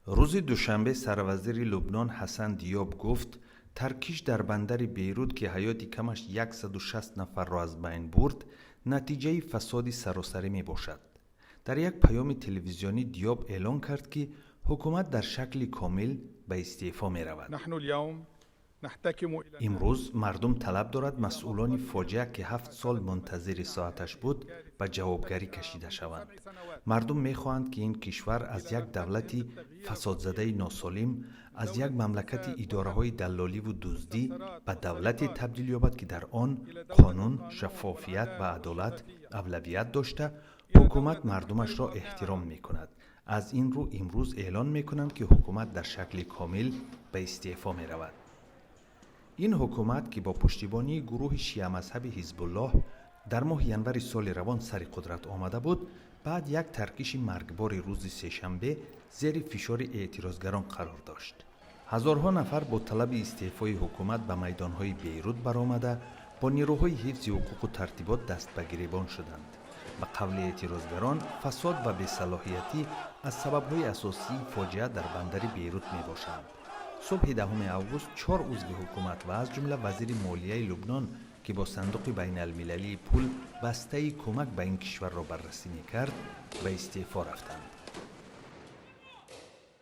Рӯзи душанбе сарвазири Лубнон Ҳасан Диёб гуфт, таркиш дар бандари Бейрут, ки ҳаёти камаш 160 нафарро аз байн бурд, натиҷаи фасоди саросарӣ мебошад. Дар як паёми телевизионӣ Диёб эълон кард, ки ҳукумат дар шакли комил ба истеъфо меравад. Имрӯз мардум талаб дорад, масъулони фоҷиа, ки 7 сол мунтазири соаташ буд, ба ҷавобгарӣ кашида шаванд. Мардум мехоҳанд, ки ин кишвар аз як давлати фасодзадаи носолим, аз як мамлакати идораҳои даллоливу дуздӣ ба давлате табдил ёбад, ки дар он қонун, шаффофият ва адолат авлавият дошта, ҳукумат мардумашро эҳтиром мекунад. Аз ин рӯ имрӯз эълон мекунам, ки ҳукумат дар шакли комил ба истеъфо меравад. Ин ҳукумат, ки бо пуштибонии гурӯҳи шиамазҳаби Ҳизбуллоҳ дар моҳи январи соли равон сари қудрат омада буд, баъд як таркиши маргбори рӯзи сешанбе зери фишори эътирозгарон қарор дошт. Ҳазорҳо нафар бо талаби истеъфои ҳукумат ба майдонҳои Бейрут баромада, бо нерӯҳои ҳифзи ҳуқуқу тартибот даст ба гиребон шуданд. Ба қавли эътирозгарон, фасод ва бесалоҳиятӣ аз сабабҳои асосии фоҷиа дар бандари Бейрут мебошанд. Субҳи 10 август чор узви ҳукумат ва аз ҷумла вазири молияи Лубнон, ки бо Сандуқи байналмилалии пул бастаи кӯмак ба ин кишварро баррасӣ мекард, ба истеъфо рафтанд.